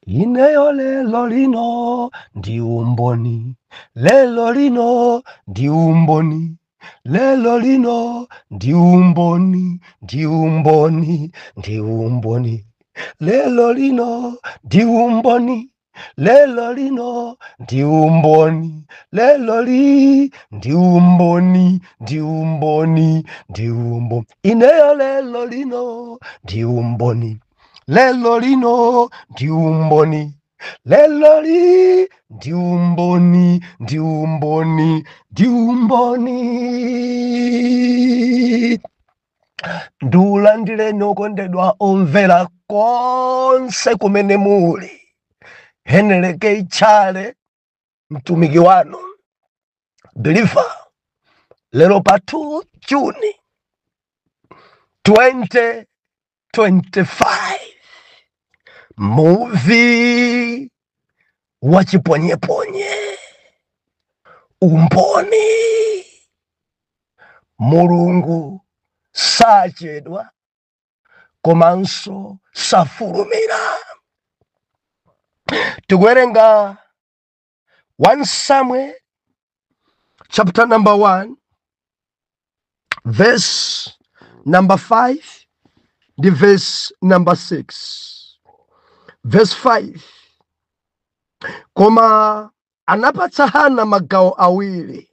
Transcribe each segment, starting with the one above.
Ineyo lelo lino ndi umboni, lelo lino ndi umboni, lelo lino ndi umboni, ndi umboni, ndi umboni, lelo lino ndi umboni, lelo lino ndi umboni, lelo li ndi umboni, ndi umboni, ndi umboni. Ineyo lelo lino ndi umboni, lelo lino ndi umboni, lelo li ndi umboni, ndi umboni, ndi umboni. Ndiulandireni okondedwa omvera konse kumene muli. Heneleke Tchale, mtumiki wanu believer, lero pa 2 June 2025, muvi wa chiponyeponye, umboni. Mulungu sachedwa komanso safulumira. Tikuwerenga 1 Samuel chapter number 1 verse number 5 ndi verse number 6. Verse 5: koma anapatsa Hana magawo awiri,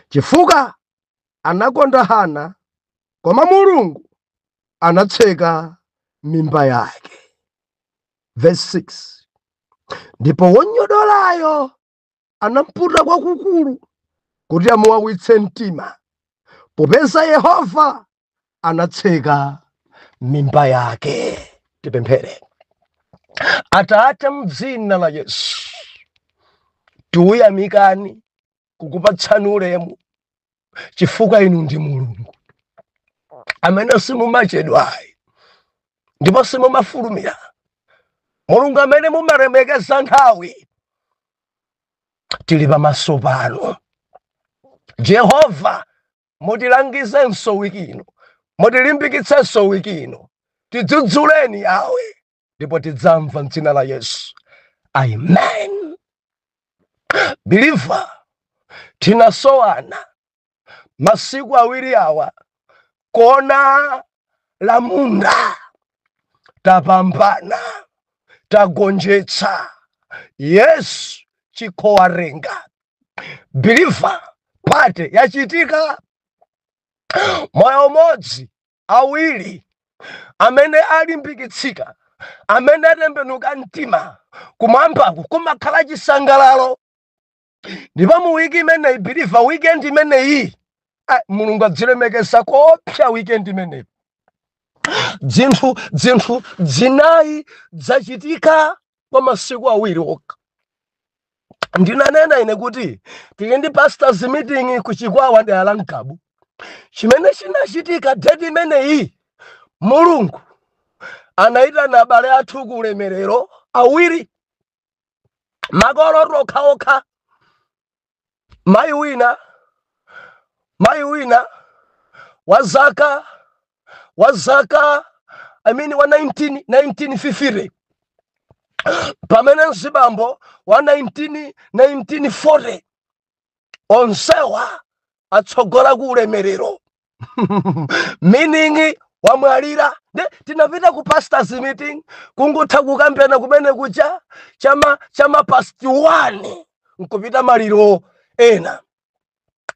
chifukwa anakonda Hana, koma Mulungu anatseka mimba yake. Verse 6: ndipo wonyodolayo anamputa kwakukulu kuti amuwawitse mtima, popeza Yehova anatseka mimba yake. Tipemphere. Atate, mdzina la Yesu, tiuyamikani, kukupatsani ulemu, chifukwa inu ndi Mulungu amene simumachedwayi ndipo simumafulumira, Mulungu amene mumalemekeza nthawi. Tili pamaso pano, Jehova, mutilangizenso wiki ino, mutilimbikitsenso wiki ino, tidzudzuleni Yawe, ndipo tidzamva mdzina la Yesu, amen. Believer, tinasowana masiku awiri awa kona la munda. Tapambana, tagonjetsa, Yesu chikhowarenga. Believer, party yachitika. Moyo umodzi, awiri amene alimbikitsika, amene atembenuka mtima, kumwambaku kumakhala chisangalalo. Ndipo mu wiki imeneyi, believer, weekend imeneyi, Mulungu adzilemekeza koopsa. Weekend imeneyi zinthu zinayi zachitika kwa masiku awiri okha. Ndinanena ine kuti tili ndi pastors meeting ku Chikwawa, dera la Mkabu. Chimene chinachitika date imeneyi, Mulungu anayitana abale athu ku ulemerero awiri, makolo okhaokha. Mayi wina wa zaka, I mean, wa 19 1950, pamene mzibambo wa 19 1940. Onsewa atsogola ku ulemerero, meaning wamwalira. Nde tinapita ku pastors meeting, kungotha kukambirana kumene kucha chama past 1 nkupita maliro ena.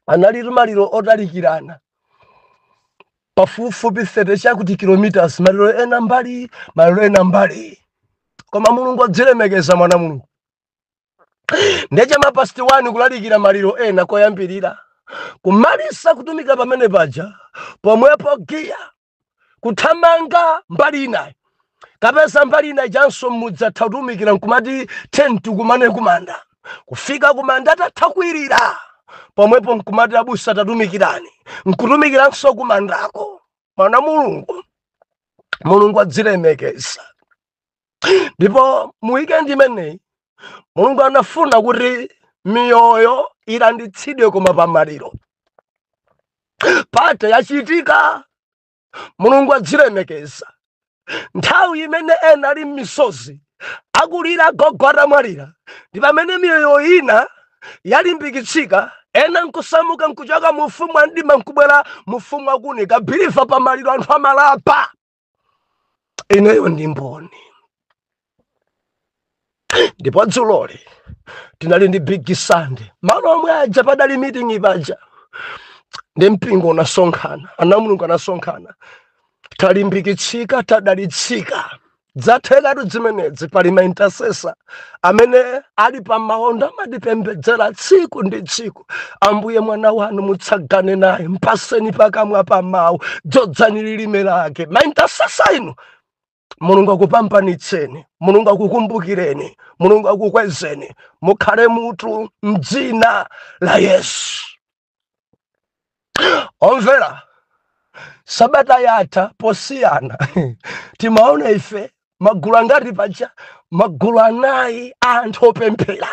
Analitu maliro otalikirana pafupifupi 30 chakuti kilometers, maliro ena mbali, maliro ena mbali, koma Mulungu adzilemekeza, mwana Mulungu. Nde chama past 1 kulalikira maliro ena koyambirira, kumalisa kutumika pamene paja, pomwepo giya kuthamanga mbali inayi, kapeza mbali inayi janso mudzatha kutumikira, nkumati 10 tikumane kumanda. Kufika kumanda atatha kwirira, pomwepo nkumati abusa tatumikirani, nkutumikiranso kumandako. Mwana Mulungu, Mulungu adzilemekeza. Ndipo mu weekend imeneyi Mulungu anafuna kuti miyoyo ilanditsidwe, koma pamaliro party yachitika. Mulungu adzilemekeza. Nthawi imene ena ali m'misozi, Akulira gogo atamwalira, ndi pamene miyoyo ina yalimbikitsika, ena nkusamuka nkuchoka mu ufumu wa mdima nkubwera mu ufumu wakuunika. Believer, pamaliro anthu amalapa. Ineyo ndi mboni. Ndipo dzuloli tinali ndi big Sunday malo omwe aja padali meeting paja, ndi mpingo unasonkhana, ana Mulungu anasonkhana. Talimbikitsika, tadalitsika, dzathekatu zimenezi. Pali ma intercessor amene ali pa maondo, amatipembedzera tsiku ndi tsiku: "Ambuye, mwana wanu mutsagane naye, mpaseni pakamwa pa mawu, dzodzani lilime lake." Ma intercessor inu, Mulungu akupambanitseni, Mulungu akukumbukireni, Mulungu akukwezeni, mukhale mutu mdzina la Yesu. Omvera, sabata yatha posiyana timaona ife magulu angati paja? Magulu anayi a anthu opemphera.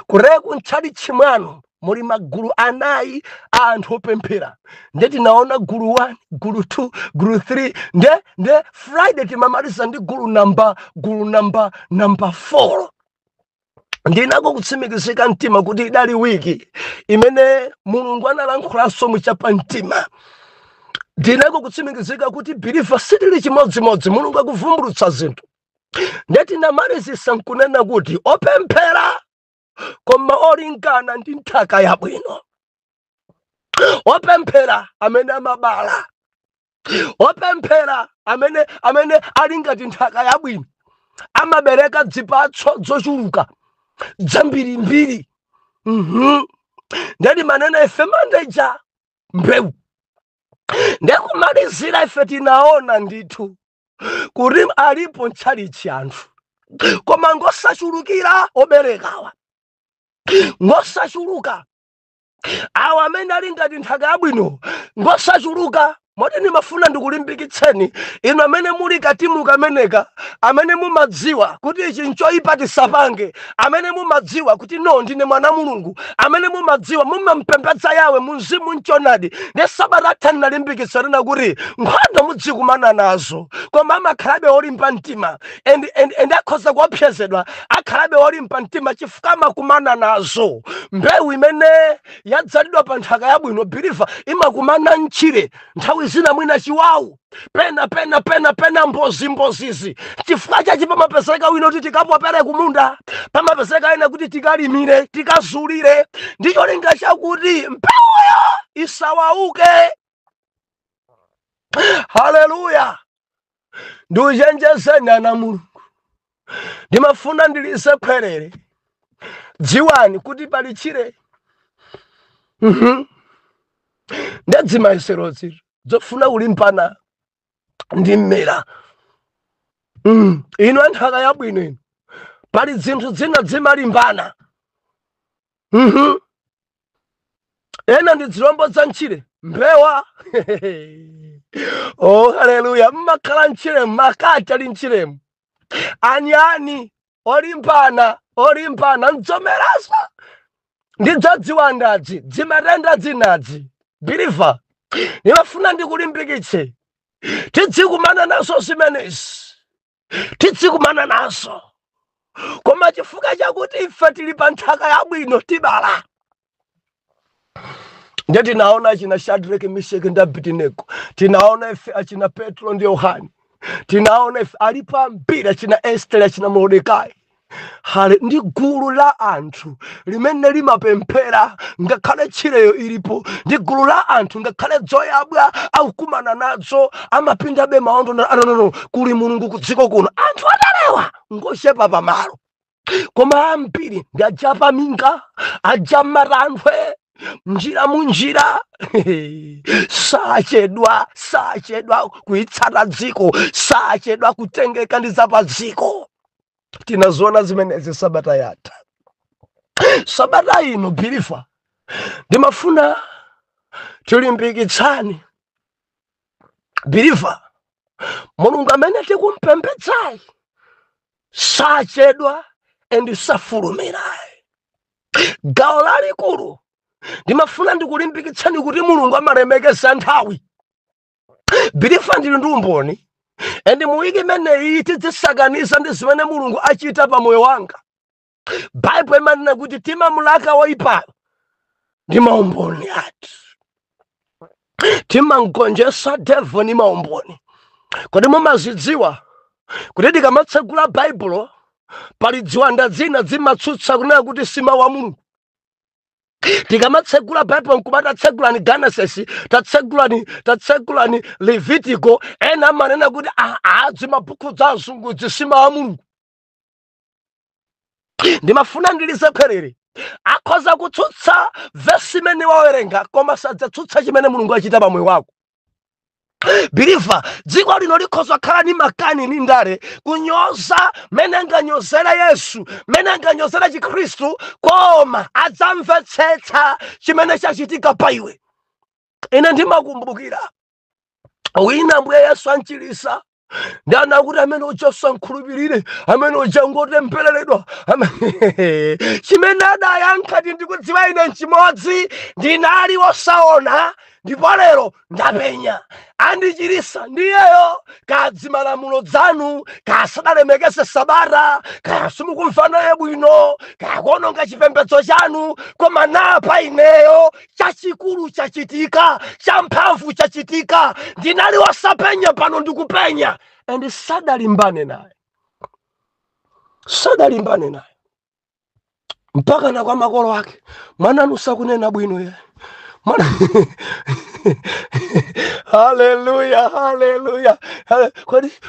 Kureku mtchalitchi mwanu muli magulu anayi a anthu opemphera. Nde tinaona gulu 1, gulu 2, gulu 3, nde Friday timamaliza ndi gulu number 4. Ndinako kutsimikizika mtima kuti idali wiki imene Mulungu analankhulanso muchapa mtima. Ndinako kutsimikizika kuti, believer, sitili chimodzimodzi, Mulungu akuvumbulutsa zinthu. Nde tinamalizisa nkunena kuti opemphera koma olingana ndi nthaka yabwino, opemphera amene amabala, opemphera amene ali ngati nthaka yabwino, amabereka zipatso zochuluka zambirimbiri. Ndeti manena ife mandeja mbewu. Ndekumalizira ife tinaona ndithu kuti alipo ntchalichi anthu, koma ngosachulukira oberekawa, ngosachuluka. Awa amene ali ngati nthaka yabwino ngosachuluka. Moti ndimafuna ndikulimbikitseni inu amene muli katimu kameneka, amene mumadziwa kuti ichi nchoyipa tisapange, amene mumadziwa kuti no, ndine mwana Mulungu, amene mumadziwa mumampembedza Yawe mu mzimu mchonadi. Ndi sabata atha ndinalimbikitsa nena kuti nkhondo mudzikumana nazo, koma amakhalabe olimba mtima and akhoza kuopsezedwa, akhalabe olimba mtima chifukwa amakumana nazo. Mbewu imene yadzalidwa pa nthaka yabwino, believer, imakumana mtchire nthawi zina, mwina chiwawu, pena pena pena pena mbozimbozizi. Chifukwa chachi pamapezeka wina kuti tikapopere kumunda, pamapezeka ena kuti tikalimire, tikazulire, ndi cholinga chakuti mbewuyo isawauke. Haleluya! Ndiuchenjezeni ana Mulungu, ndimafuna ndilise khwerere. Dziwani kuti pali tchire. Ndadzimayeserozi zofuna kulimbana ndi mmera. Inu anthaka yabwino inu, pali zinthu zina zimalimbana. Ena ndi zilombo za mtchire, mbewa. Oh haleluya! Mmakhala mtchiremu, makati ali mtchiremu, anyani olimbana, olimbana nzomerazo ndidzadziwandazi, dzimatenda dzinazi. Believer, ndimafuna ndikulimbikitse, tidzikumana nazo zimenezi, tidzikumana nazo, koma chifukwa chakuti ife tili pa nthaka yabwino tibala. Ndiye tinaona achina Shadrach, Meshach ndi Abednego, tinaona ife achina Petro ndi Yohane, tinaona ife alipo ambiri, achina Esther, achina Mordekai. Hale ndi gulu la anthu limene limapemphera ngakhale tchireyo ilipo, ndi gulu la anthu ngakhale dzoyabwa akukumana nazo amapindabe maondo. No, kuli Mulungu ku dziko kuno. Anthu atalewa ngochepa pamalo, koma ambiri ndi aja minga, aja matanthwe, njira munjira. Sachedwa, sachedwa kuitsata dziko, sachedwa kutengeka ndi zapa dziko. Tinaziona zimenezi sabata yatha. Sabata ino, believer, ndimafuna tilimbikitsani. Believer, Mulungu amene tikumpembedzayi sachedwa and safulumirayi. Gawo lalikulu ndimafuna ndikulimbikitsani kuti Mulungu amalemekeza nthawi. Believer, ndili ndi umboni. And mu wiki imeneyi tidzisakaniza ndi zimene Mulungu achita pa moyo wanga. Baibulo imanena kuti timamulaka woyipayo ndi maumboni athu, timangonjesa devil ndi maumboni. Kodi mumazidziwa kuti tikamatsegula Baibulo pali ziwanda zina zimatsutsa kunena kuti si mawu a Mulungu? Tikamatsegula Baibulo nkumati tatsegulani Genesis, tatsegulani Levitico, ena amanena kuti aa, zimabhuku za azungudzi si mawu a Mulungu. Ndimafuna ndilize khwerere, akhoza kutsutsa vesi imene wawerenga, koma sadzatsutsa chimene Mulungu achita pa moyo wako. Believer, dziko lino likhoza kukhala ni makani ni ndale, kunyoza mene anganyozera Yesu, mene anganyozera Chikhristu, koma adzamvetsetsa chimene chachitika pa iwe. Ine ndimakumbukira wina Mbuye Yesu anchilisa ndi anakuti amene uja usankhulupirire, amene uja ngotembereredwa. Chimene adayankha ti ndikudziwa ine nchimodzi: ndinali wosaona ndipo lero ndapenya, andichirisa ndiyeyo. Kadzi malamulo dzanu, kasadalemekeze sabata, kaya simukumva naye bwino, kaya kuononga chipembedzo chanu, koma napa ineyo chachikulu chachitika, champhamvu chachitika. Ndinali wosapenya, pano ndikupenya. And sadalimbane naye, sadalimbane naye mpaka na kwa makolo ake: mwananu sakunena bwino ye mwana. Haleluya, haleluya!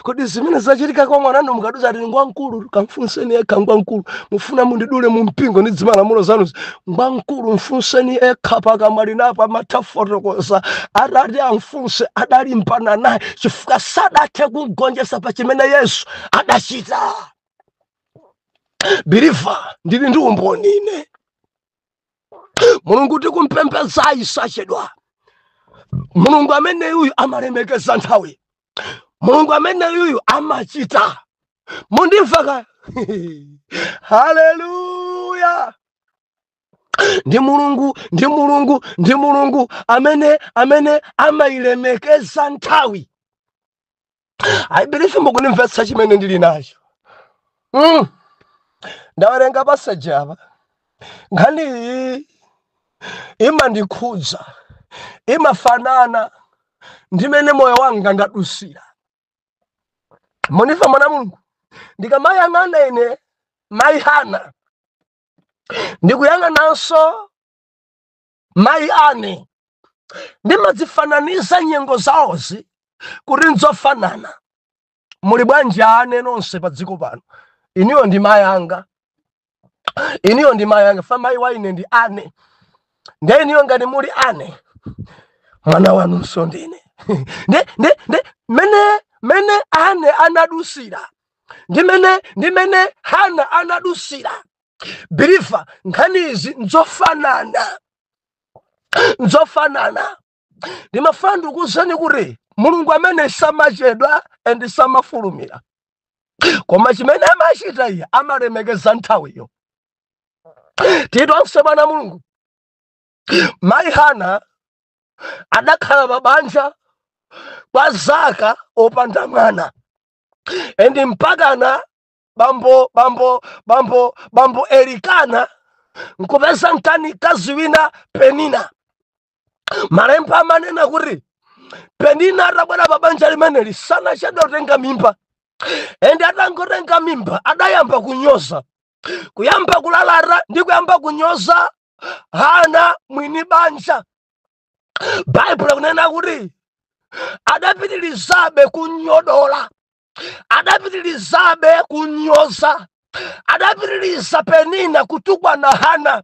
Kodi zimene zachitika kwa mwananu mukaduza ati ngwamkulu, kamfunseni ekha ngwamkulu. Mufuna mundidule mu mpingo ndi dzimalamulo zanu? Ngwamkulu, mfunseni ekha. Pakamwa linapo amathafotokoza. Atati amfunse, adalimbana naye chifukwa sadathe kugonjetsa pa chimene Yesu adachita. Believer, ndili ndi umboni ine. Mulungu tikumpembedzayi sachedwa. Mulungu amene yuyu amalemekeza nthawi, Mulungu amene yuyu amachita. Mundimva ka? Haleluya! Ndi Mulungu, ndi Mulungu, ndi Mulungu amene amayilemekeza nthawi. I believe mukundimvetsa chimene ndili nacho. Ndawerenga passage apa, nkhani iyi imandikhudza, imafanana ndimene moyo wanga ndadusira. Munimva, mwana Mulungu? Ndikamayang'ana ine mayi Hana, ndikuyang'ananso mayi Ane, ndimadzifananiza nyengo zawozi kuti nzofanana. Muli bwanji ane nonse pa dziko pano? Iniyo ndi mayi anga, iniyo ndi mayi anga. Fa mayi wa ine ndi Ane, ndiye iniyo ngati muli Ane, mwana wanunso ndine. Nde mene Ane anadusira ndi mene Hana anadusira. Believer, nkhanizi nzofanana, nzofanana. Ndimafuna ndikuwuzeni kuti Mulungu amene samachedwa and samafulumira, koma chimene amachita iye amalemekeza nthawiyo. Titonse, mwana Mulungu, mayi Hana adakhala pabanja kwa zaka opanda mwana, and mpakana bambo Elikana nkupeza mkani kazi wina, Penina. Malemba amanena kuti Penina atabwera pa banja limeneli sanachedwa kutenga mimba, and atangotenga mimba adayamba kunyoza, kuyamba kulalata ndi kuyamba kunyoza Hana mwini banja. Baibulo kunena kuti adapitirizabe kunyodola, adapitirizabe kunyoza, adapitiriza Penina kutukwana Hana,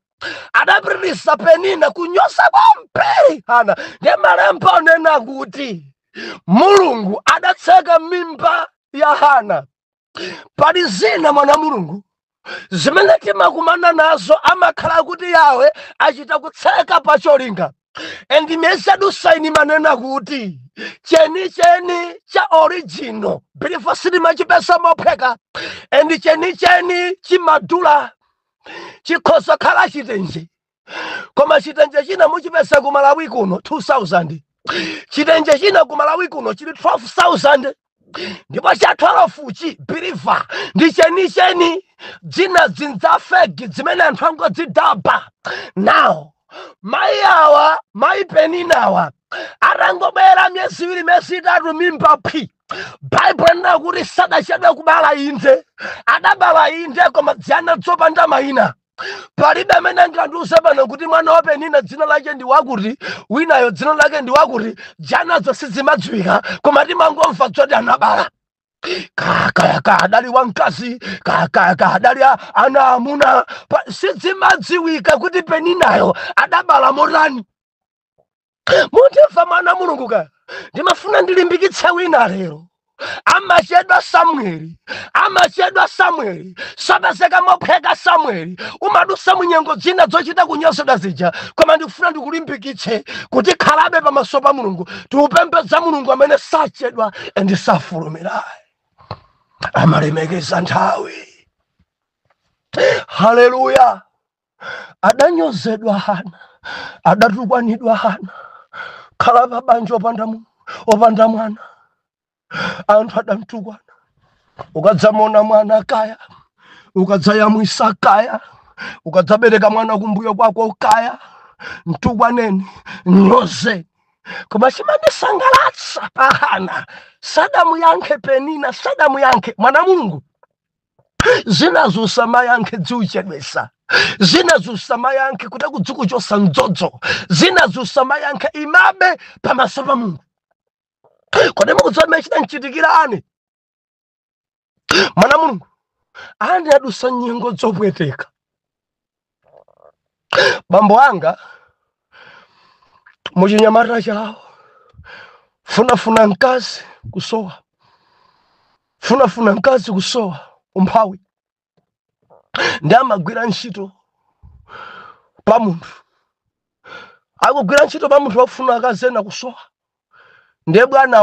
adapitiriza Penina kunyoza kwambiri Hana. Ndiye malemba anena kuti Mulungu adatseka mimba ya Hana. Pali zina, mwana Mulungu, zimene timakumana nazo amakhala kuti yawe achita kutseka pacholinga. And miyezi yadusa manena kuti chenicheni cha original, believer, sitimachipeza mophweka, and chenicheni chimadula. Chikhoza khala chitenje, koma chitenje china muchipeza ku Malawi kuno 2000, chitenje china ku Malawi kuno chili 12,000. Ndipo cha 12 chi, believer, ndi chenicheni. Dzina dzinza fake zimene anthu angodzidaba. Now mayi awa, mayi Peninawa, atangobwera miyezi 2, miyezi 3, mimba phi. Baibulo linena kuti sadachedwe kubala inde, adabala inde, koma dzana dzopanda mayina. Palibe amene angandiuze pano kuti mwana wa Penina dzina lake ndi wakuti, winayo dzina lake ndi wakuti. Dzanazo sizimadziwika, koma timangomva dzoti anabala. Kaya adali wamkazi, kaya adali ana amuna, sizimadziwika kuti Peninayo adabala motani. Mundimva mwana Mulungu ka? Ndimafuna ndilimbikitse wina lero. Amachedwa Samueli, amachedwa Samueli, sapezeka mopheka Samueli. Umadusa munyengo dzina zochita kunyozedwa zija, koma ndikufuna ndikulimbikitse kuti khalabe pamaso pa Mulungu, tiupembedza Mulungu amene sachedwa and safulumira, amalemekeza nthawi. Haleluya! Adanyozedwa Hana, adatukwanidwa Hana, khala pa banja opanda mwana, anthu adamtukwana. Ukadzamona mwana kaya, ukadzayamwisa kaya, ukadzabereka mwana kumbuyo kwako kaya, mtukwaneni, nyozeni. Koma chimandisangalatsa pa Hana, sadamuyankhe Penina, sadamuyankhe. Mwana Mulungu, zinazo usamayankhe, dziuchedwesa. Zinazo usamayankhe kuti akudzikuchosa mdzodzo. Zinazo usamayankhe, imabe pamaso pa Mulungu. Kodi mukudziwa mmene chidanchitikira ane? Mwana Mulungu, ane adusa nyengo zopweteka. Bambo anga muchinyamata chawo, funafuna mkazi kusowa, funafuna mkazi kusowa, umphawi, ndi amagwira ntchito pa munthu, akugwira ntchito pa munthu wafuna akazi ena kusowa. Ndiye bwana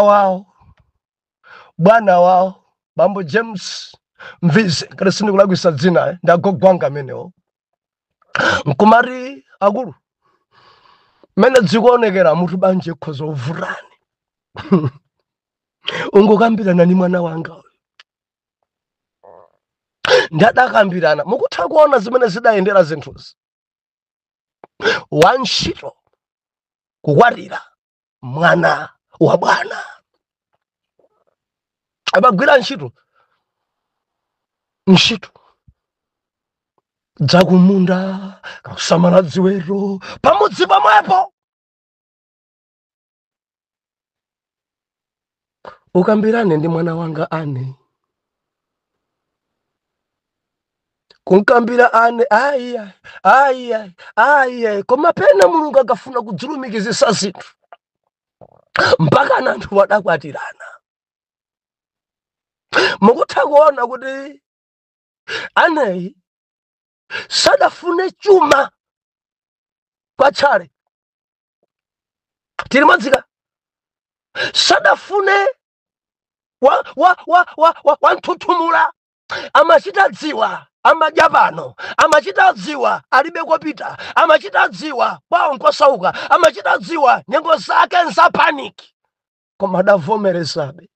wawo bambo James Mvize, ngati sindikulakwisa dzina, ndi agogwanga amenewo, nkumati, "Akulu, mmene dzikuonekera mutu banja ikhoza uvutani, ungokambirana ni mwana wanga uyu." Ndi adakambirana. Mukutha kuona zimene zidayendera zinthuzi, wantchito kukwatira mwana wa bwana. Amagwira ntchito dzakumunda, kakusamala dziweto pamudzi pamwepo. "Ukambirane ndi mwana wanga ane." Kunkambira ane, ayi, ayi, ayi. Koma pena Mulungu akafuna kudzilumikizisa zinthu, mpaka na anthu adakwatirana. Mukutha kuona kuti aneyi sadafune chuma kwatchale tili modzika, sadafune wa wa wa wa wa wanthuthumula. Amachita dziwa amadya pano, amachita dziwa alibe kopita, amachita dziwa kwawo nkosauka, amachita dziwa nyengo zake nza panic, koma adavomerezabe,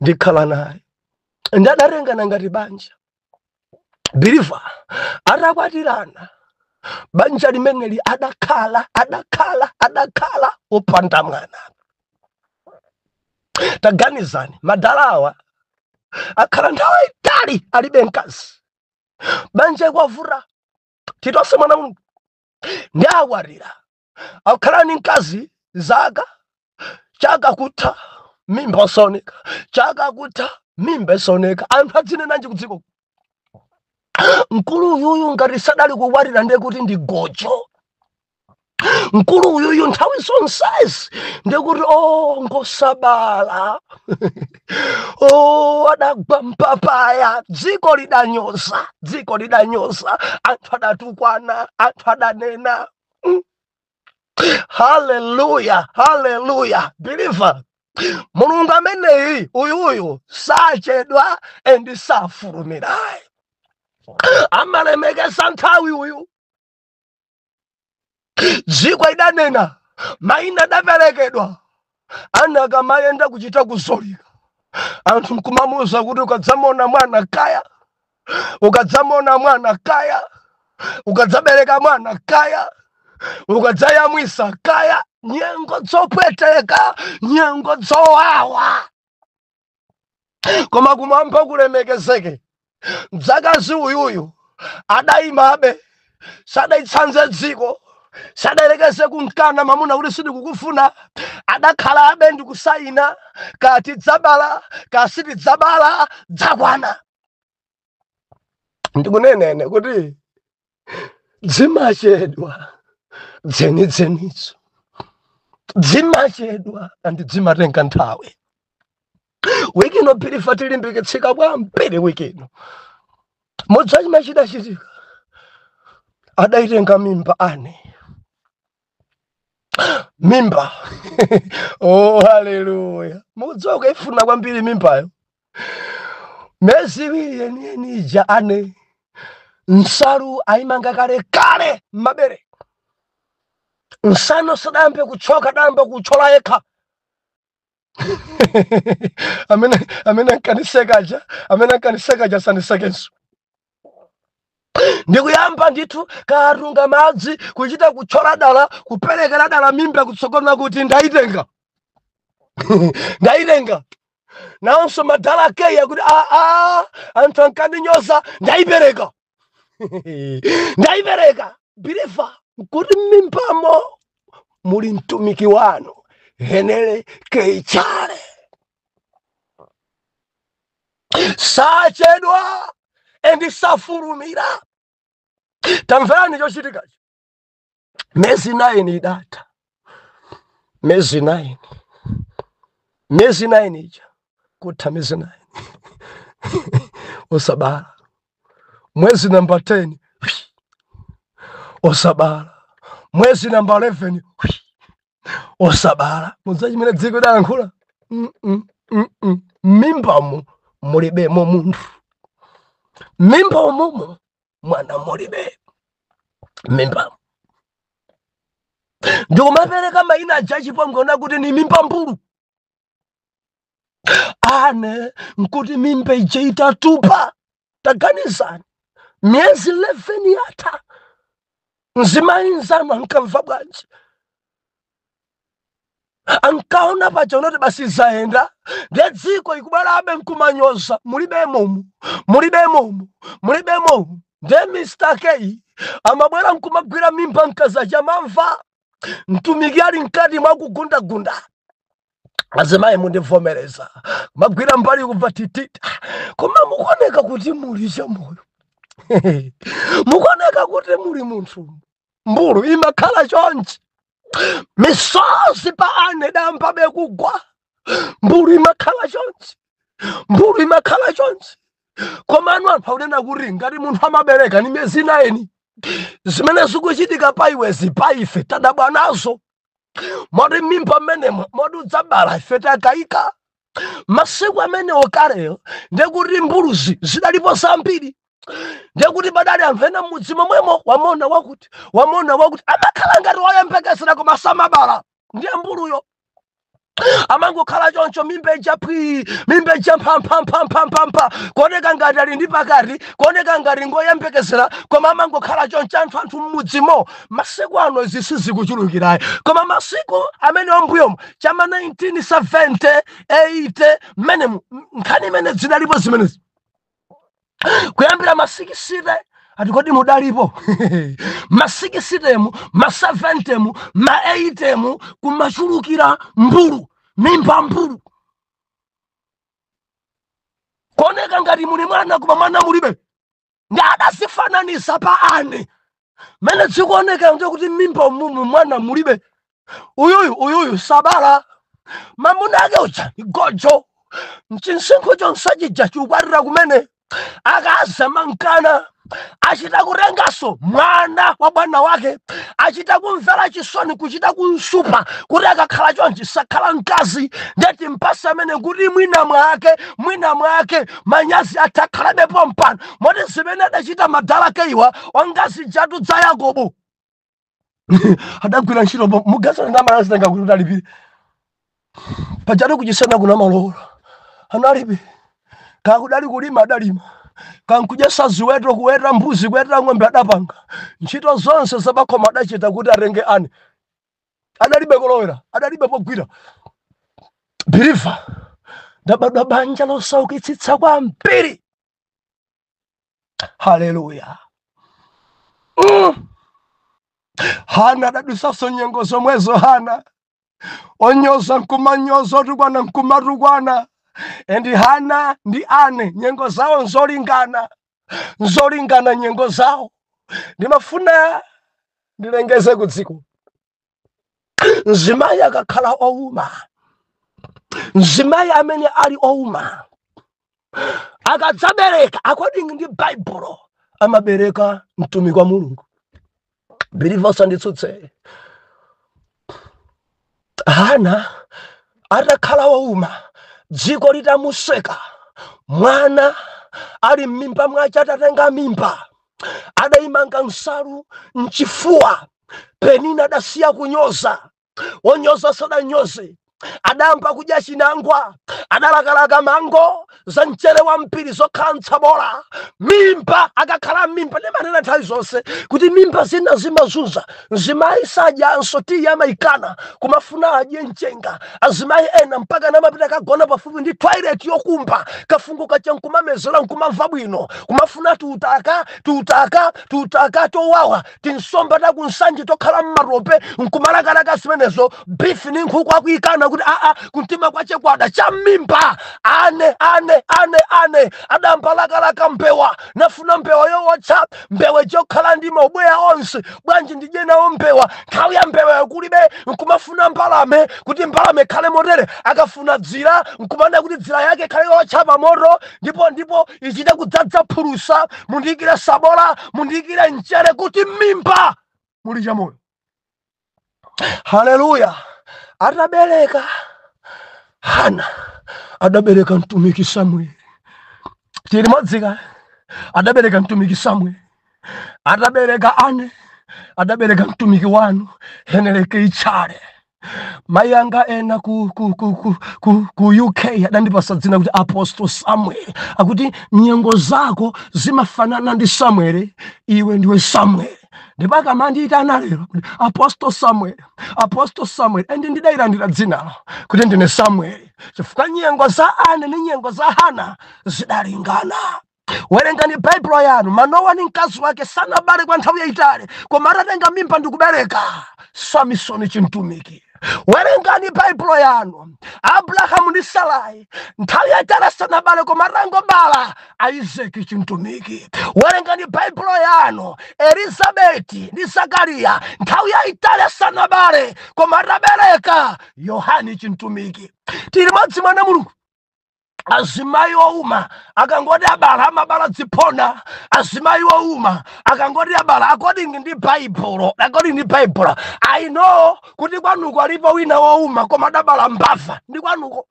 "Ndikhala naye." Ndi adatengana ngati banja. Believer, atakwatirana, banja limeneli adakhala, adakhala, adakhala opanda mwana. Taganizani, madalawa akhala nthawi itali alibe mkazi, banja kwavura titonse. Mwana Mulungu, ndi akwatira, akhala ni mkazi zaka, chaka kutha mimba isaoneka, chaka kutha mimba isaoneka. Anthu adzinenanji kudziko? Mkulu uyuyu ngati sadali kukwatira, ndiye kuti ndi gojo. Mkulu uyuyu nthawi zonsezi ndiye kuti o ngosabala, o adagwa mpapaya. Dziko lidanyoza, dziko lidanyoza, anthu adatukwana, anthu adanena. Haleluya, haleluya! Believer, Mulungu ameneyi uyuyu sachedwa and safulumirayi, amalemekeza nthawi uyu. Dziko idanena, mayina adaperekedwa, ana akamayenda kuchita kuzolika. Anthu nkumamuuza kuti ukadzamona mwana kaya, ukadzamona mwana kaya, ukadzabereka mwana kaya, ukadzayamwisa kaya. Nyengo zopweteka, nyengo zowawa, koma kumwamba kulemekezeke. Mdzakazi uyuyu adayimabe, sadaitsanze dziko, sadayerekeze kumkana mamuna kuti sindikukufuna. Adakhalabe ndikusayina kati dzabala kasitidzabala dzakwana. Ndikunenene kuti dzimachedwa dzenidzenizo, dzimachedwa and dzimatenga nthawi. Wiki ino pilifa tilimbikitsika kwambiri. Wiki ino mudza chimene chidachitika, adaitenga mimba ane mimba. Oh, haleluya! Mukudziwa ukaifuna kwambiri mimbayo, miyezi 2 yeniyeni ija ane nsalu ayimanga kale kale m'mabere, nsano sadayambe kuchoka, adayamba kuchola yekha. Amene ankanisekaja, amene ankanisekaja sandisekenso. Ndikuyamba ndithu katunga madzi, kuchita kuchola dala, kuperekera dala mimba kutsogolo kuti ndaitenga, ndaitenga. Nawonso madala akeya kuti aa, anthu ankandinyoza, ndayipereka, ndayipereka. Believer, kuti m'mimbamo muli mtumiki wanu Henry K Chale. Sachedwa and safulumira. Tamverani chochitikachi. Miyezi 9 idatha, miyezi 9, miyezi 9 ija kutha, miyezi 9 osabala, mwezi namba 10 osabala, mwezi namba 11 osabala. Mudza chimene dziko idalankhula, Mimbamo mulibemo munthu, mimba umumu mwana mulibe mimbamo. Ndikumapereka mayina aja chipongwe kuti ni mimba mbulu ane, nkuti mimba ije itatupa. Taganizani, miyezi 11 yatha, mzimayi nzanu ankamva bwanji? Ankaona paja unoti basi zayenda, ndiye dziko ikubwerabe nkumanyoza, mulibe momu, mulibe momu, mulibe momu. Ndiye Mr K amabwera nkumagwira mimba mkazi mamva mtumiki ali mkati mwakugundagunda. Azimayi mundivomereza, magwira mbali kubva titita, koma mukuoneka kuti muli chamoyo, mukuoneka kuti muli munthu. Mbulu imakhala chonchi, misozi pa ane dambabe kugwa. Mbulu imakhala chonchi, mbulu imakhala chonchi. Koma anu anthu akunena kuti ngati munthu amabereka ni miyezi 9, zimene zikuchitika pa iwezi pa ife tadabwa nazo, moti mimba mmenemo moti udzabala ife takayika. Masiku amenewo kaleyo ndekuti mbuluzi zidalipo zambiri, ndekuti padali anthu ena m'mudzi momwemo, wamona wakuti, wamona wakuti, amakhala ngati woyembekezera koma samabala. Ndiye mbuluyo amangokhala choncho, mimba ija phwi, mimba ija mphamphamphamphampha, kuoneka ngati ali ndi pakati, kuoneka ngati ngoyembekezera, koma amangokhala choncho. Anthu m'mudzimo. Masiku ano izi sizikuchulukirayi, koma masiku amene ombuyomo chama 1970 80 mmenemu nkhani imene zidalipo zimenezi kuyambira ma 60 ati kodi mudalipo ma 60 mu, ma 70 mu, ma 80 mu, kumachulukira mbulu, mimba mbulu, kuoneka ngati muli mwana koma mwana mulibe. Ndi adazifananisa pa ane mene zikuoneka nje kuti mimba umumu mwana mulibe, uyuyu uyuyu sabala, mamuna ake uja gojo, mchinsinkhu chonse chija chikukwatira kumene akaza mankana, achita kutengaso mwana wa bwana wake, achita kumvera chisoni, kuchita kunsupa kuti akakhala chonchi sakhala mkazi, ndeti mpasa amene kuti mwina mwake, mwina mwake manyazi atakhalabepo mpano. Moti zimene adachita madala keiwa ongazi jatu dza Yakobo adagwira ntchito mugaza ndamala zitenga kuti alipire pajatu kuchisena kuna malola. Analibe. Kakudali kulima adalima, kankudyesa ziweto, kuweta mbuzi, kuweta ng'ombe adapanga. Ntchito zonse zapakhoma adachita kuti atenge Anne. Adalibe kolowera, adalibe pogwira. Believer, ndabadwa banja losaukitsitsa kwambiri. Haleluya. Hana adadusanso nyengo zomwezo. Hana onyoza nkumanyoza, otukwana nkumatukwana. And Hana ndi Anne nyengo zawo nzolingana, nzolingana nyengo zawo. Ndimafuna ndilengeze ku dziko, mzimayi akakhala ouma, mzimayi amene ali ouma akadzabereka, according ndi Baibulo, amabereka mtumiki wa Mulungu. Believer, usanditsutse. Hana atakhala wouma, dziko litamuseka, mwana ali m'mimba mwace, atatenga mimba, adayimanga nsalu mchifuwa. Penina adasiya kunyoza, wonyoza sadanyoze. Adayamba kudya chinangwa, adalakalaka mango za mchere wampiri zokhala mtsabola. Mimba, akakhala mimba, ndimanena nthawi zonse kuti mimba zina zimazunza. Mzimayi sadyanso tiyi, amayikana, kumafuna adye mchenga. Azimayi ena mpaka namapita kagona pafupi ndi toilet yokumba, kafungo kacha nkumamezera, nkumamva bwino, kumafuna tuutaka tuutaka tuutaka towawa, tinsomba takunsanje tokhala mmatope, nkumalakalaka zimenezo. Beef ni nkhuku akuyikana kuti aa, kumtima kwache kwada cha mimba. Anne, Anne, Anne, Anne adambalakalaka mbewa, nafuna mbewa yowotcha, mbewa chokhala ndi maubweya onse. Bwanji ndidye nawo mbewa? Nthawi ya mbewa yakulibe, nkumafuna mbalame, kuti mbalame ikhale motere. Akafuna dzira, nkumana kuti dzira yake ikhale yotcha pamoto, ndipo ichite kudzadza phulusa, mundiyikire sabola, mundiyikire mchere, kuti mimba muli chamoyo. Haleluya. Atabereka Hana, adabereka mtumiki Samueli. Tili modzika? Adabereka mtumiki Samueli. Atabereka Anne, adabereka mtumiki wanu Heneleke Ichale. Mayi anga ena ku UK adandipasa dzina kuti Apostle Samuel, akuti nyengo zako zimafanana ndi Samuel, iwe ndiwe Samuel. Ndipo akamandiyitana lero kuti Apostle Samuel, Apostle Samuel, and ndidayilandira dzinalo kuti ndine Samuel, chifukwa nyengo za Anne ndi nyengo za Hana zidalingana. Werengani Baibulo yanu. Manowa ndi mkazi wake sanabale kwa nthawi yayitali, koma atatenga mimba ndi kubereka Samisoni chimtumiki. Werengani Baibulo yanu. Abrahamu ndi Sarai nthawi yayitali sanabale, koma atangobala, Isaki chimtumiki. Werengani Baibulo yanu. Elizabeti ndi Zakariya nthawi yayitali sanabale, koma atabereka, Yohani chimtumiki. Tili modzi, mwana Mulungu? Azimayi ouma akangoti abala, amabala ziphona. Azimayi ouma akangoti abala, according ndi Baibulo, according ndi Baibulo. I know kuti kwanuko alipo wina wouma koma adabala mbava. Ndi kwanuko.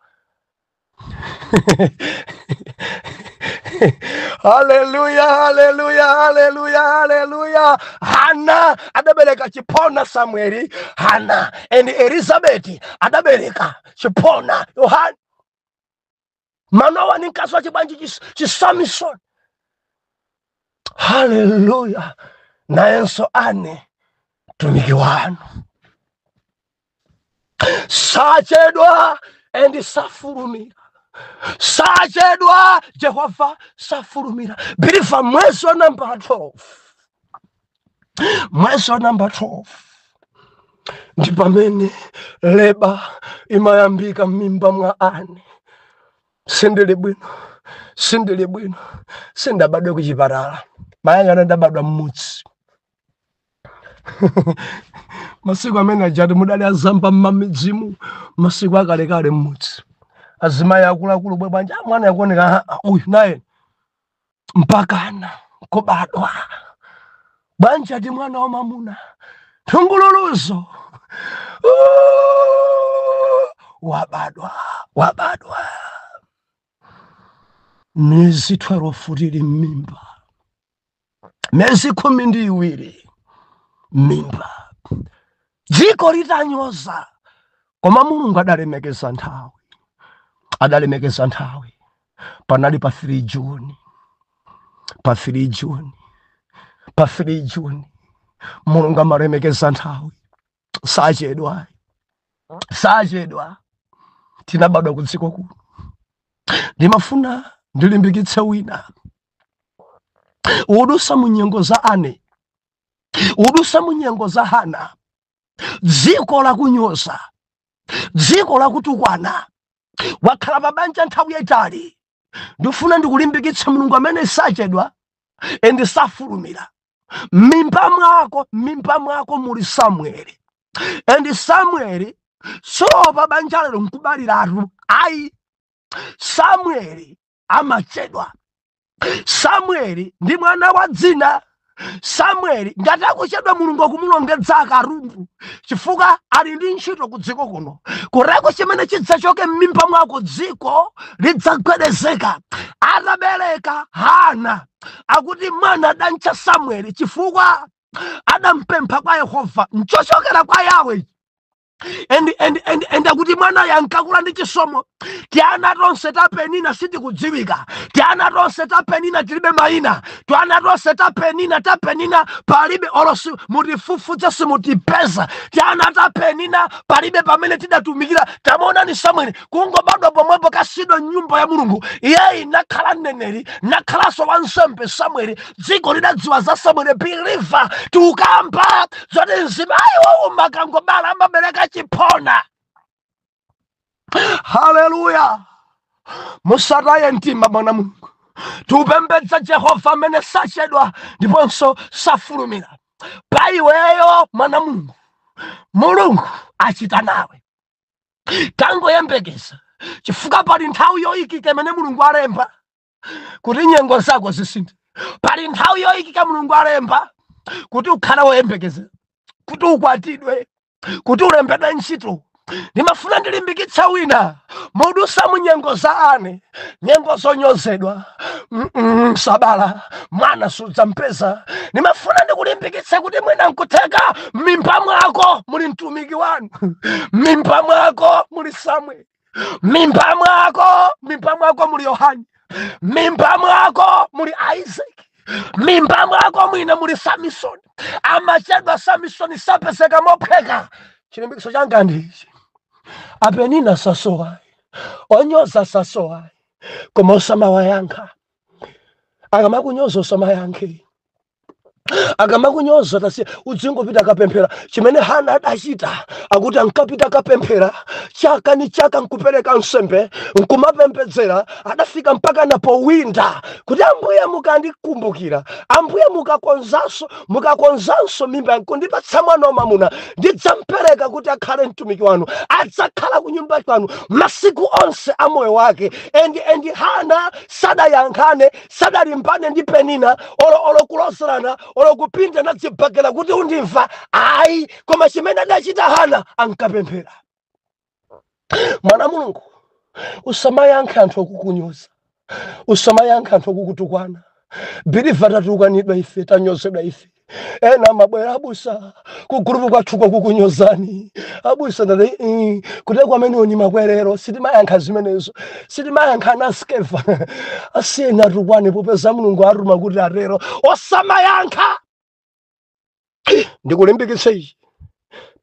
Haleluya, haleluya, haleluya, haleluya. Hana adabereka chiphona Samueli. Hana and Elizabeti adabereka chiphona Yohani. Manowa ni mkazi wa chibwanji Chisamisoni. Haleluya. Nayenso Anne mtumiki wanu sachedwa and safulumira, sachedwa. Jehova safulumira. Believer, mwezi wa namba 12, mwezi wa namba 12 ndi pamene labour imayambika m'mimba mwa Anne. Sindili bwino, sindili bwino. Sindabadwe kuchipatala, mayang'ana, ndabadwa mmudzi. Masiku amene ajati mudali azamba mmamidzimu, masiku akalekale mmudzi, azimayi akuluakulu bwe bwanja. "Ah, mwana yakuoneka, ah, ah, uyu naye." Mpakana kubadwa, bwanja ti mwana wa mamuna, thungululuzo. Wabadwa, wabadwa miyezi 12 tili m'mimba, miyezi 12 mimba, dziko litanyoza, koma Mulungu adalemekeza nthawi. Adalemekeza nthawi. Panali pa 3 June, pa 3 June, pa 3 June. Mulungu amalemekeza nthawi, sachedwa, sachedwa. Tinabadwa ku dziko kuno. Ndimafuna ndilimbikitse wina udusa mu nyengo za Ane, udusa mu nyengo za Hana. Dziko lakunyoza, dziko lakutukwana, wakhala pabanja nthawi yayitali. Ndifuna ndikulimbikitse, Mulungu amene sachedwa and safulumira. M'mimba mwako, m'mimba mwako muli Samueli, and Samueli sopa banja lero nkubaliratu ayi. Samueli amachedwa. Samueli ndi mwana wa dzina. Samueli ngati akuchedwa, Mulungu akumulongedza akarundu chifukwa ali ndi ntchito ku dziko kuno. Kureko chimene chidzachoke m'mimba mwako, dziko lidzagwedezeka. Atabereka Hana, akuti mwana adamtcha Samueli chifukwa adampempha kwa Yehova, nchochokera kwa Yawe. And akuti mwana yankakula ndi chisomo. Tiana tonse ta Penina sitikudziwika, tiana tonse ta Penina tilibe mayina, tiana tonse ta Penina, ta Penina palibe olosi, mutifufutse simutipeza. Tiana ta Penina palibe pamene tidatumikira. Tamuonani Samueli, kungobadwa pomwepo kasidwa nyumba ya Mulungu, iyeyi nakhala mneneri, nakhalanso wansembe. Samueli, dziko lidadziwa za Samueli. Believer, tikukamba zoti mzimayi wauma akangobala amabereka chiphona. Haleluya! Musataye mtima, mwana Mulungu. Tiupembedza Jehova amene sachedwa ndiponso safulumira. Pa iweyo, mwana Mulungu, Mulungu achita nawe. Tangoyembekeza, chifukwa pali nthawi yoyikika imene Mulungu alemba kuti nyengo zako zisinthe. Pali nthawi yoyikika Mulungu alemba kuti ukhale woyembekezera, kuti ukwatidwe, kuti ulembedwe ntchito. Ndimafuna ndilimbikitsa wina mudusa mu nyengo za Ane, nyengo zonyozedwa, sabala mwana sudzampeza. Ndimafuna ndikulimbikitse kuti mwina nkutheka m'mimba mwako muli mtumiki wanu, m'mimba mwako muli Samuel, mimba mwako, mimba mwako muli Yohani, mimba mwako muli Isaac, mimba mwako mwina muli Samson. Amachedwa Samson, sapezeka mopheka. Chilimbikitso changa ndichi: apenina sasowa, onyoza sasowa, koma osamawayankha. Akamakunyoza osamayankhe, akamakunyoza tasiya, udzingopita akapemphera. Chimene Hana adachita, akuti ankapita akapemphera chaka ni chaka, nkupereka nsembe, nkumapembedzera. Adafika mpaka na powinda kuti, "Ambuye, mukandikumbukira, Ambuye, mukakonzanso, mukakonzanso mimba nkundipatsa mwana wamamuna, ndidzampereka kuti akhale mtumiki wanu, adzakhala ku nyumba kwanu masiku onse a moyo wake." And Hana sadayankhane, sadalimbane ndi Penina, olo kulozerana, olo kupinda nadzibhakera kuti undimva, ayi. Koma chimene adachita Hana, ankapemphera. Mwana Mulungu, usamayankhe anthu okukunyoza, usamayankhe anthu okukutukwana. Believer, tatukanidwa ife, tanyozedwa ife. Ena amabwera, "Abusa, kugulupu kwathuko kukunyozani, abusa." Ndati kuteko amene ni makwerero. Sitimayankha zimenezo, sitimayankha. Anaskeva, asiyeni atukwane, popeza Mulungu aruma kuti atero. Osamayankha. Ndikulimbikitse ichi: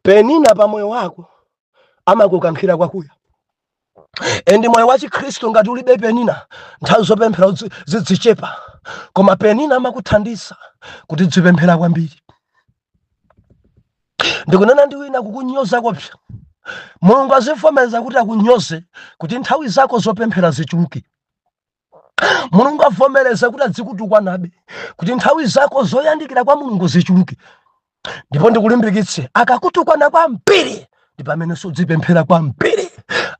Penina pa moyo wako amakukankhira kwakuya. And moyo wa Chikhristu ngati ulibe Penina, nthawi zopemphera zidzichepa. Koma Penina amakuthandiza kuti dzipemphera kwambiri. Ndikunena ndi wina, kukunyoza kopsa, Mulungu azivomereza kuti akunyoze kuti nthawi zako zopemphera zichuluke. Mulungu avomereza kuti adzikutukwanabe kuti nthawi zako zoyandikira kwa Mulungu zichuluke. Ndipo ndikulimbikitse, akakutukwana kwambiri ndi pamene sudzipemphera kwambiri.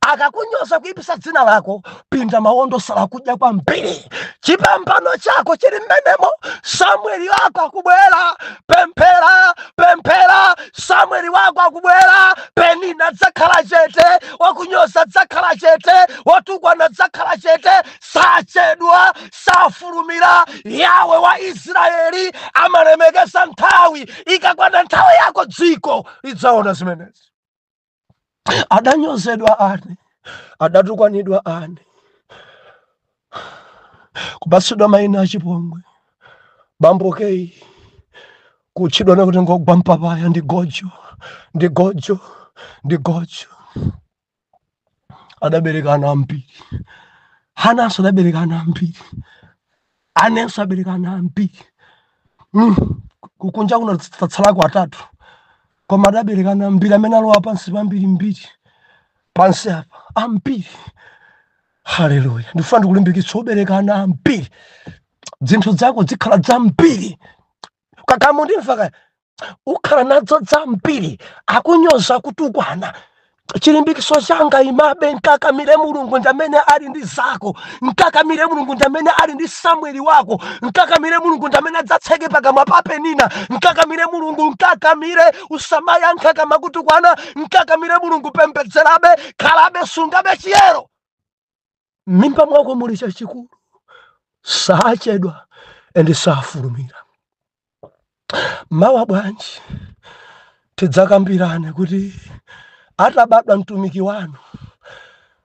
Akakunyoza, kuyipisa dzina lako, pinda mawondo, sala kudya kwambiri. Chipambano chako chili mmenemo. Samueli wako akubwera. Pemphera, pemphera, Samueli wako akubwera. Penina adzakhala chete, wakunyoza adzakhala chete, watukwana adzakhala chete. Sachedwa, safulumira. Yawe wa Israeli amalemekeza nthawi. Ikakwana nthawi yako, dziko lidzaona zimenezi. Adanyozedwa Ane. Adatukwanidwa Ane, kupatsidwa mayina achipongwe. Bambo Kei kutchedwa nakuti ngogwa mpapaya, ndi gojo, ndi gojo, ndi gojo. Adabereka ana ambiri. Hananso adabereka ana ambiri. Anenso abereka ana ambiri. Kukunja kuno tatsalako atatu, koma adabereka ana ambiri amene alowa pansi pambirimbiri pansi apa ambiri. Haleluya! Ndifuna ndikulimbikitsa, ubereka ana ambiri, zinthu zako zikhala zambiri. Kakamu ndimva kaya ukhala nazo zambiri, akunyoza, kutukwana. Chilimbikiso changa, imabe, nkakamire Mulungu ndi amene ali ndi zako. Nkakamire Mulungu ndi amene ali ndi Samueli wako. Nkakamire Mulungu ndi amene adzatseke pakamwa pa Penina. Nkakamire Mulungu, nkakamire, usamayankha kamakutukwana. Nkakamire Mulungu, pembedzerabe, khalabe, sungabe chiyero. M'mimba mwako muli chachikulu. Sachedwa and safulumira. Mawa bwanji tidzakambirane kuti atabadwa mtumiki wanu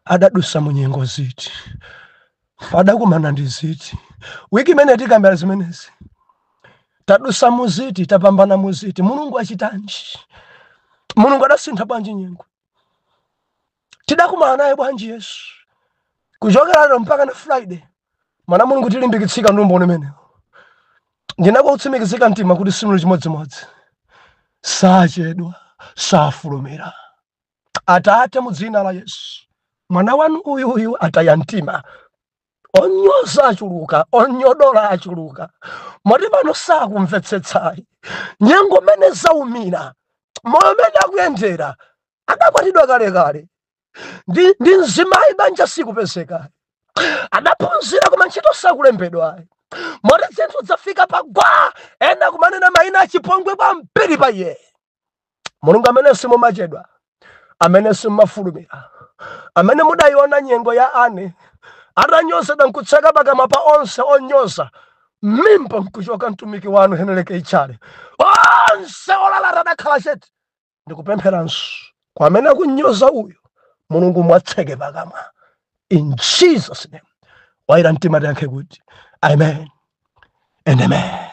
adadusa mu nyengo ziti, adakumana ndi ziti? Wiki imene tikambira zimenezi, tadusa muziti, tapambana muziti, Mulungu achitanji, Mulungu adasintha bwanji nyengo, tidakumana naye bwanji Yesu. Kuchokera lero mpaka na Friday, mwana Mulungu, tilimbikitsika ndi umboni umenewo. Ndinakutsimikizika mtima kuti simuli chimodzimodzi. Sachedwa, safulumira. Atate, mu dzina la Yesu, mwana wanu uyuyu ataya mtima. Onyoza achuluka, onyodola achuluka, moti pano sakumvetsetsayi nyengo mene zaumira, moyo mene akuyendera. Adakwatidwa kalekale ndi mzimayi, banja sikupezeka. Adaphunzira koma ntchito sakulembedwa, moti zinthu zafika pagwa, ena kumanena mayina achipongwe kwambiri pa iye. Mulungu amene simumachedwa, amene simumafulumira, amene mudayiona nyengo ya Ane atanyozedwa nkutseka pakamwa pa onse onyoza, mimba nkuchoka mtumiki wanu Henry Chale, onse olalata adakhala chete. Ndikupempheranso kwa amene akunyoza uyu, Mulungu mwatseke pakamwa in Jesus' name. Wayira mtima tiyankhe kuti amen and amen.